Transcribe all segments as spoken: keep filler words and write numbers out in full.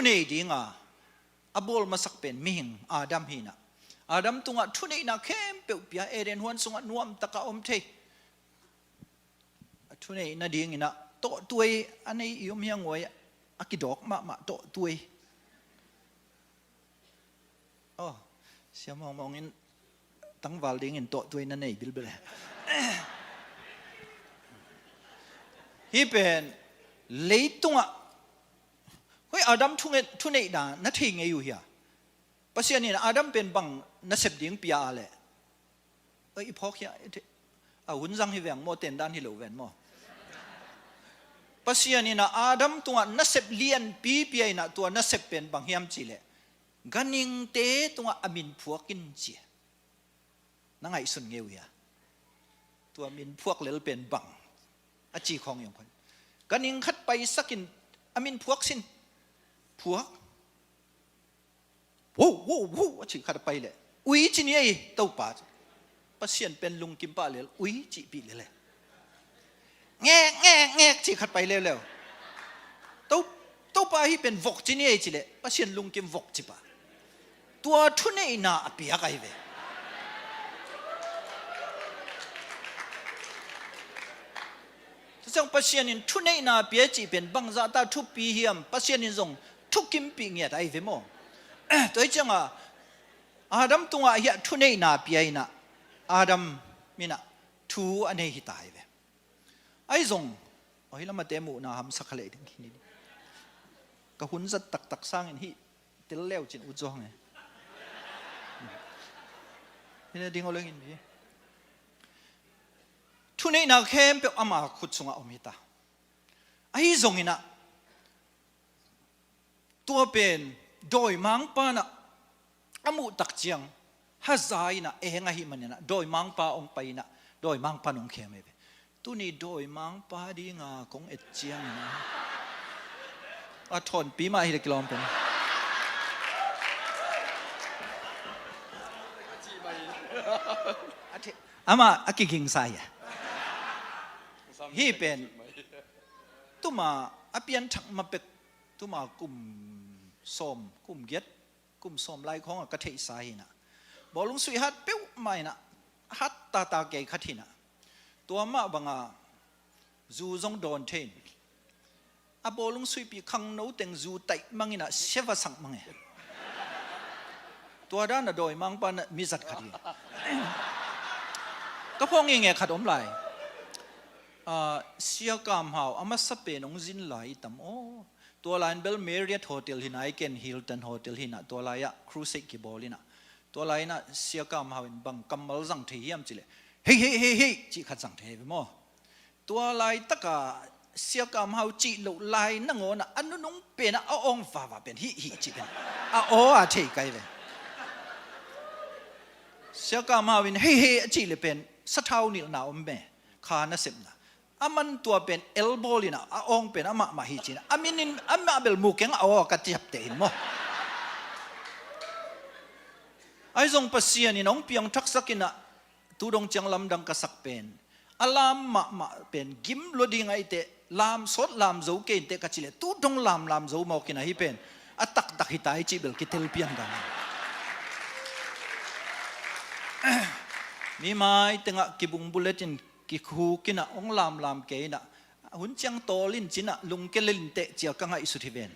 Thunei dinga a bawl masak pen mihing Adam hi inah, Adam tungah thuneihna khempeuh pia, Eden huan sungah nuamtaka om thei. A thuneihna dinginah tawhtuai a nei i om hiang uai, a kidawk mahmah tawhtuai. Oh, Sia Mawngmawng in tangval dingin tawhtuai na nei bilbel e. Hih pen leitungah, hoi, Adam thunge-, thuneihna na thei ngei uh hia? Pasian in Adam pen bang nasep ding pia a leh, oi, i phawk hia, i thei, a hun zang hi veng maw, tendan hi lo ven maw? Pasian in Adam tungah nasep lianpi pia inah, tua nasep pen bang hiam cihleh, ganhingte tungah a min phuak in ci. Na ngaihsun ngei uh hia? Tua min phuak lel pen bang a ci khawng iong khon. Ganhing khat paisakin a min phuak sin. Phuak. Wo, wo, wo, a cih khat a pai leh, ui ci ni ei, Topa. Pasian pen lungkim pah lel, ui cihpih lel e. Ngek, ngek, ngek cih khat pai leuleu. To, Topa, hih pen vok ci ni ei ci leh, Pasian lungkim vok ci pah. Tua thuneihna a piak ahi ve. Tua ciang Pasian in thuneihna pia cih pen bangzahta thupi hiam, Pasian in zong thukimpih ngiat ahi ve maw? Tua hi cianga Adam tungah hiah thuneihna pia inah, Adam minah thu a nei hita ahi ve. Ahi zong, ahi lamate muhna hamsa kha leh ding hi ni. Ka hun zat taktak sangin hih tel leu cin ut zaw hang e. Hi na ding aw lengin hi. Thuneihna khempeuh ama khut sungah om hita. Ahi zonginah, tua pen dawimangpa inah a muh tak ciang haza inah eng ahih maninah dawimangpa hong pai inah dawimangpa in hong khem ahi ve. Tuni dawimangpa dinga kong et ciangin a thawnpi mah hi le kilawm pen. A thi-, amah a kigingsa hi a. Hih pen tuma a pianthak ma pek, tuma kum sawm, kum giat, kum sawm lai khawngah ka theihsa hinah. Bawlung suih hat peuhmah inah, hat tata kei khat hinah. Tua mah banga zu zong dawn thei in. A bawlung suihpih khangno teng zu taih mang inah, siava sak mang e. Tua dana dawimangpa inah mi zat khat hi. Ka phawng i nge khat om lai. Ah, Sia Kam Hau, a masa pen hong zin lai i tam aw. Tua lai-in bel Marriott Hotel hinah, i ken Hilton Hotel hinah, tua lai-ah crusade kibawl inah. Tua lai-inah Sia Kam Hau in bang kammal zang thei hiam cihleh, "Hei, hei, hei, hei," cih khat zang thei hi ve maw? Tua laitaka Sia Kam Hau cih loh lai nangawnah a nunung penah a awng vava pen hih, hih cih pen a aw a thei kai ve. Sia Kam Hau in "Hei, hei," a cih le pen sathau nilhna om me, kha nasepna. A man tua pen elbawl inah, a awng pen amah mah hi cinah, a minin amah bel mu keng, a aw ka ciapteh in maw? Ahi zong Pasian in hong piangthaksak inah, tu dong ciang lamdang ka sak pen, a lam mahmah pen gim lua ding ahih teh, lam sawt lam zo kei inteh ka cih leh, tu dong lam lam zo mawk inah, hih pen a taktak hita i cih bel kitel pian dan. Mi mai tengah kibung bulet in kikhuk inah, hong lamlam kei inah, hun ciang tawl in cinah, lungke lel inteh cia ka ngaihsut hi ven.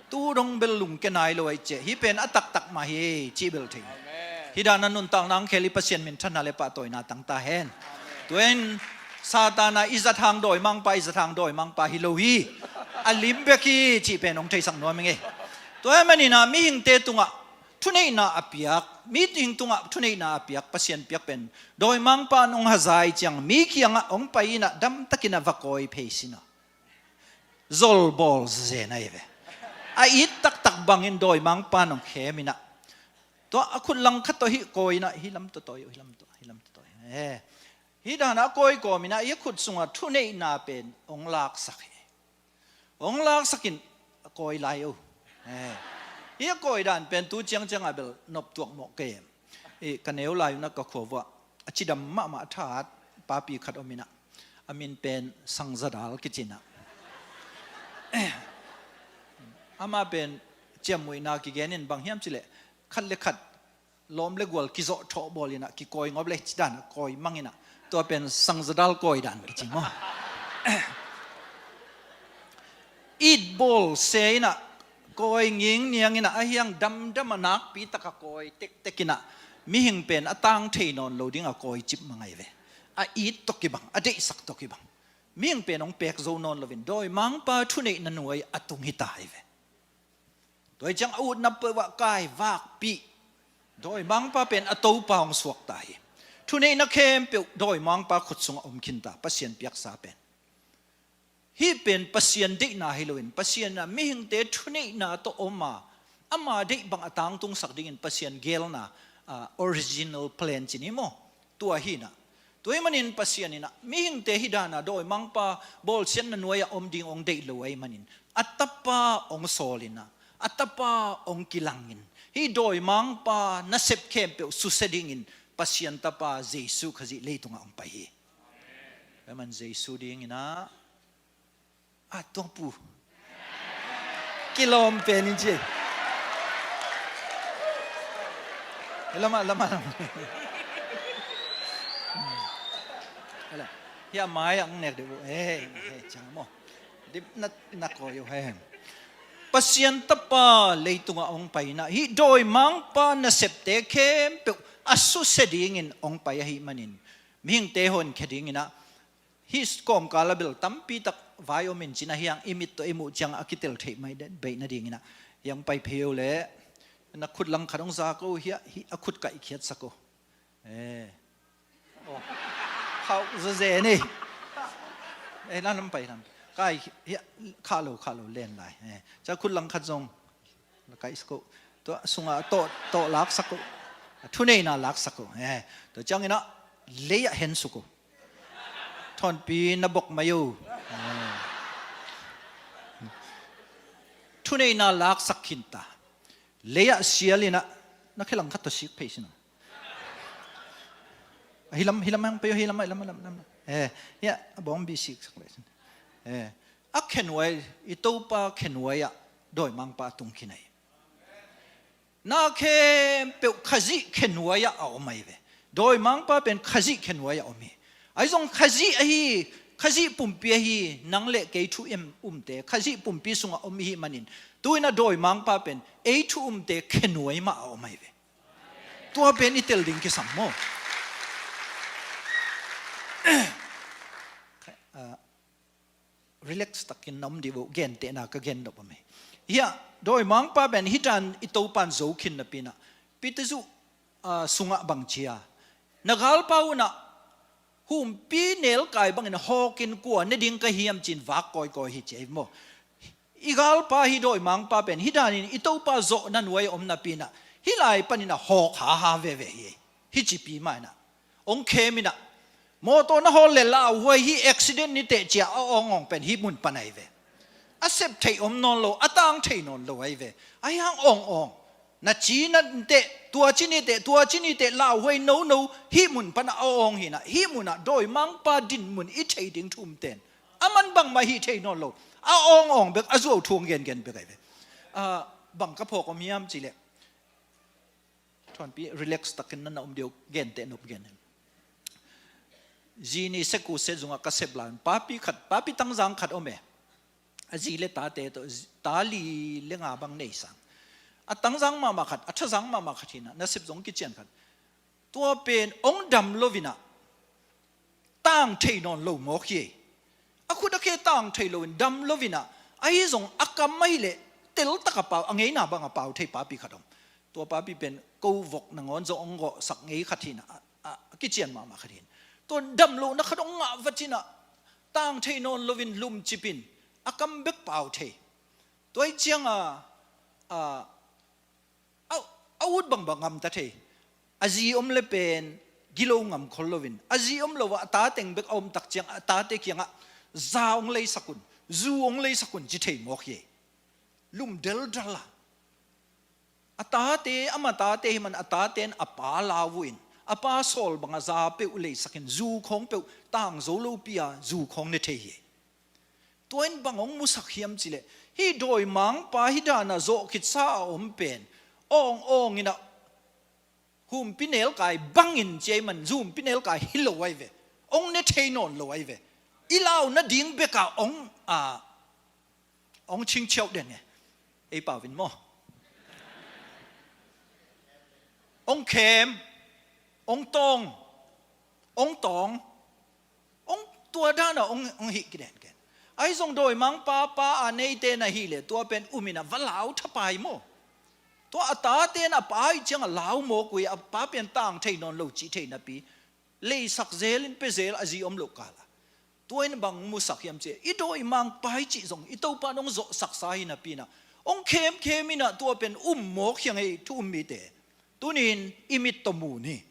Tu dong bel lungke nai lo ahi ciah, hih pen a taktak mah hi cih bel thei. Amen. Hih dana nuntakna hong khel i Pasian minthanna le pahtawina tangta hen. Amen. Tua in Satan a i zat hang dawimangpa, i zat hang dawimangpa hi lo hi. A lim bek hi cih pen hong theisak nuam ing ei. Tua ahih maninah mihingte tungah thuneihna a piak, mihing tungah thuneihna a piak, Pasian piak pen dawimangpa in hong hazai ciang, mi kiangah hong pai inah damtakin a va kawi phei sin aw. Zolbawl zen ahi ve. A it taktak bangin dawimangpa in hong khem inah, tua a khut langkhat tawh hih kawi inah, hih lam tawh tawi uh, hih lam tawh, hih lam tawh tawi uh. Eh. Hih danah a kawi kawm inah, hih khut sungah thuneihna pen hong laksak hi. Hong laksakin a kawi lai uh. Eh. Hih a kawi dan pen tu ciangciangah bel noptuak mawh kei em. Eh, ka neu lai unah ka khua vuah a cidam mahmah thahat papi khat om inah, a min pen Sangzadal kici inah. Amah pen Ciammuihna kigen in bang hiam cih leh khat le khat lawm le gual kizawh thawh bawl in ah kikawi ngawp le ci dan a kawi mang in ah, tua pen sangzadal kawi dan kici maw? It bawl se in ah kawi ngingniang in ah, a hiang damdam a nakpi tak a kawi tektek in ah mihing pen a tang thei nawn lo ding a kawi cip mang ahi ve. A it tawh kibang, a deihsak tawh kibang. Mihing pen hong pek zo nawn loin dawimangpa thuneihna nuai a tung hi ta ahi ve. Tua hi ciang a utna peuh ah kai vakpih. Dawimangpa pen a Topa hong suak ta hi. Thuneihna khempeuh dawimangpa khut sungah om khin ta, Pasian piaksa pen. Hih pen Pasian deihna hi loin, Pasian a mihingte thuneihna tawh om a, ama deih bang a tangtungsak dingin Pasian geelna, ah, original plan ci ni maw? Tua hi in ah. Tua ahih manin Pasian in ah mihingte hih dan a dawimangpa bawlsiatna nuai-ah om ding hong deih lo ahih manin a Tapa hong sawl in ah, a Tapa hong kilangin, hih dawimangpa nasep khempeuh susia dingin Pasian Tapa Jesu Khazih leitungah hong pai hi. Tua ahih man Jesu ding in ah, a tuangpu kilawm pen in ci. Lama, lama, lama. Ala, hia mai ang nek de bu. Eh, eh, ciang maw. Dip na, na ko yo he. Pasian Tapa leitungah hong pai in ah, hih dawimangpa nasepte khempeuh a susia dingin hong pai ahih manin mihingte honkhia ding in ah, hih kawmkal a bel tampi tak vai om in cin a hiang i mit tawh i muh ciang a kitel theih mai den beih nading in ah, hiang pai phei o le, na khut langkhat hong za ko, hiah, hih a khut kaihkhiat sak o. Eh. Oh. Khauh zazen ei. Eh, lan lam pai lam. Kai, hiah, kha lo, kha lo, len lai. Eh. Cia khut langkhat zong la kaih sak o. Tua sungah tawh, tawh laksak o. Thuneihna laksak o. Eh, tua ciangin ah lei ah hen suk o. Thawnpi na bok mai o. Eh. Thuneihna laksak khin ta. Lei ah sial in ah na khe langkhat tawh sik phei sin o. Hilam, hilam hang pei o, hilam, hilam, hilam, hilam. Eh, ya, a bawng bi sik sak le sin. Eh, a khenuai, i Topa khenuai ah dawimangpa a tung khin ahi. Na khempeuh Khazih khenuai ah a om ahi ve. Dawimangpa pen Khazih khenuai ah om hi. Ahi zong Khazih ahi, Khazih pumpi ahi, nang le kei thu em umte, Khazih pumpi sungah om ihi manin, tu-in a dawimangpa pen ei thu umte khenuai mah a om ahi ve. Tua pen i tel ding kisam maw? Ah, relax takin na om dih uh, gentehna ka gen nop om hi. Hiah, dawimangpa pen hih dan i Topan zo khin napi-in ah, Peter zuh, ah, sungah bang ci a, na galpa un ah humpi nelkai bangin hawkin kua ne ding ka hiam ci-in vak kawikawi hi ci ei maw? I galpa hi dawimangpa pen hih danin i Topa zawhna nuai a om napi-in ah, hih lai panin a hawk haha veve hi. Hih cipi mah in ah hong khem in ah, mawtaw na hawl le lauhuai hi, accident ni teh ci-a a awngawng pen hih mun pan ahi ve. A sep theih om nawn lo, a tang thei nawn lo ahi ve. Ahi hang awngawng, na ci na teh, tua ci ni teh, tua ci ni teh, lauhuai nono, hih mun pan a awng hi in ah, hih mun ah dawimangpa dinmun i thei ding thu umten a man bangmah hih thei nawn lo, a awngawng bek, a zuau thu hong gengen bek ahi ve. Ah, bang ka phawk om hiam cih leh, thawnpi relax takin na na om dih uh, genteh nop gen. Zi ni sek uh se zungah ka sep lai un papi khat, papi tangzang khat om e. A zi le tate tawh, ta li le nga bang nei sang. A tangzang mahmah khat, a thazang mahmah khat hi in ah, nasep zong kician khat. Tua pen hong dam lo in ah tang thei nawn lo mawk hi. A khut a khe tang thei lo in dam lo in ah, ahi zong a kam ahih leh teltak a pau, a ngeina bang a pau thei papi khat om. Tua papi pen ko vok nangawn zong hong gawhsak ngei khat hi in ah, a, a kician mahmah khat hi in. Tua dam lohna khat hong ngah vat in ah, tang thei nawn lo in lumcip in, a kam bek pau thei. Tua hi ciang a, a, a, a ut bangbang gamta thei. A zi om le pen gilo ngam khol lo in, a zi om lo ah a ta teng bek a om tak ciang a tate kiangah za hong leisak un, zu hong leisak un ci thei mawk hi. Lum deldal a, a tate, ama tate hi man, a tate in a pa lau uh in, a pa sawl bang a za peuh leisak in, zu khawng peuh tang zo lopi a zu khawng ne thei hi. Tua in bang hong musak hiam cih leh, Hih dawimangpa hih dana zawh khitsa a om pen awng awng inah humpi nelkai bangin ci ahih man, humpi nelkai hi lo ahi ve. Hong ne thei nawn lo ahi ve. I lau nading bekah hong, a, hong chingchiau den e. Ei pau in maw? Hong khem, hong tawng, hong tawng, hong tua dana hong, hong hih kiden ken. Ahi zong dawimangpa pa a neite na hih leh tua pen um inah va lau thapai maw? Tua a tate na pa ih ciangah lau mawk uh hi, a pa pen tang thei nawn lo cih thei napi, leisak zel in pia zel a zi om loh kala. Tua in bang musak hiam cih leh i dawimangpa ih cih zong i Topa in hong zawhsaksa hi napi inah hong khemkhem inah tua pen um mawk hi hang ei thu um mite. Tuni-in i mit tawh mu ni.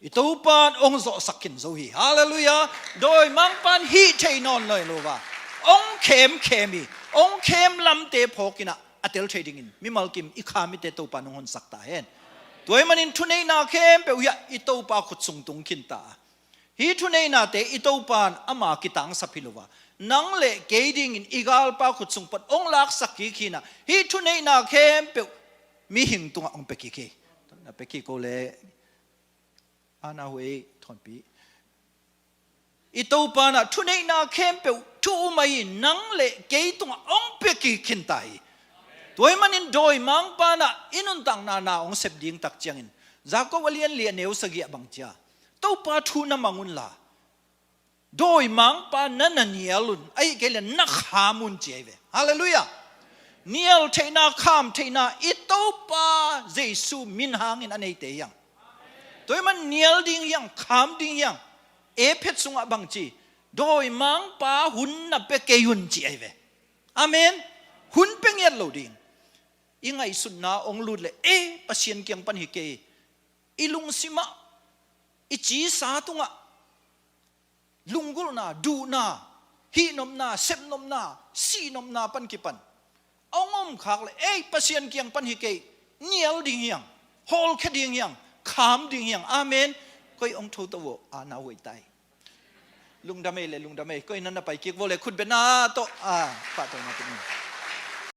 I Topa in hong zawhsak khin zo hi. Halleluiah. Dawimangpa in hih thei nawn lo lo va, hong khemkhem hi. Hong khem lamte phawk inah a tel thei dingin mimal kim i kha mitte Topa in hong honsak ta hen. Tua ahih manin thuneihna khempeuh hiah i Topa khut sung tung khin ta. Hih thuneihnate i Topa in ama kitangsap hi lo a, nang le kei dingin i galpa khut sung pan hong laksak kik hi inah hih thuneihna khempeuh mihing tungah hong pia kik hi. Na pia kik ko le, ana huei thawnpi. I Topa in ah thuneihna khempeuh thu um ahi nang le kei tungah hong pia kik khin ta hi. Tua ahih manin dawimangpa in ah i nuntakna na hong sep ding tak ciangin Jakob a lian li a neu sagih ah bang ci a, Topa thu na mang unla, dawimangpa na na nial un, ahih kei leh na kham un ci ahi ve. Halleluiah. Nial theihna, kham theihna i Topa Jesu min hangin a neite hi hang. Tua ahih man nial ding hi hang, kham ding hi hang. Efesa sungah bang ci, dawimangpa hun na pia kei un ci ahi ve. Amen. Hun pia ngiat lo ding. I ngaihsutna hong lut leh, e, Pasian kiang pan hi kei. I lungsimah, i cisa tungah lunggulhna, duhna, hihnopna, sepnopna, sihnopna pan kipan a hong omkhak leh, ei, Pasian kiang pan hi kei, nial ding hi hang, hawlkhia ding hi hang, kham ding hi hang. Amen. Koi hong tho to vo, a na huai tai. Lungdam ei le, lungdam ei. Koi na na pai kik vo le, khutbetna tawh, a, pahtawina tawh.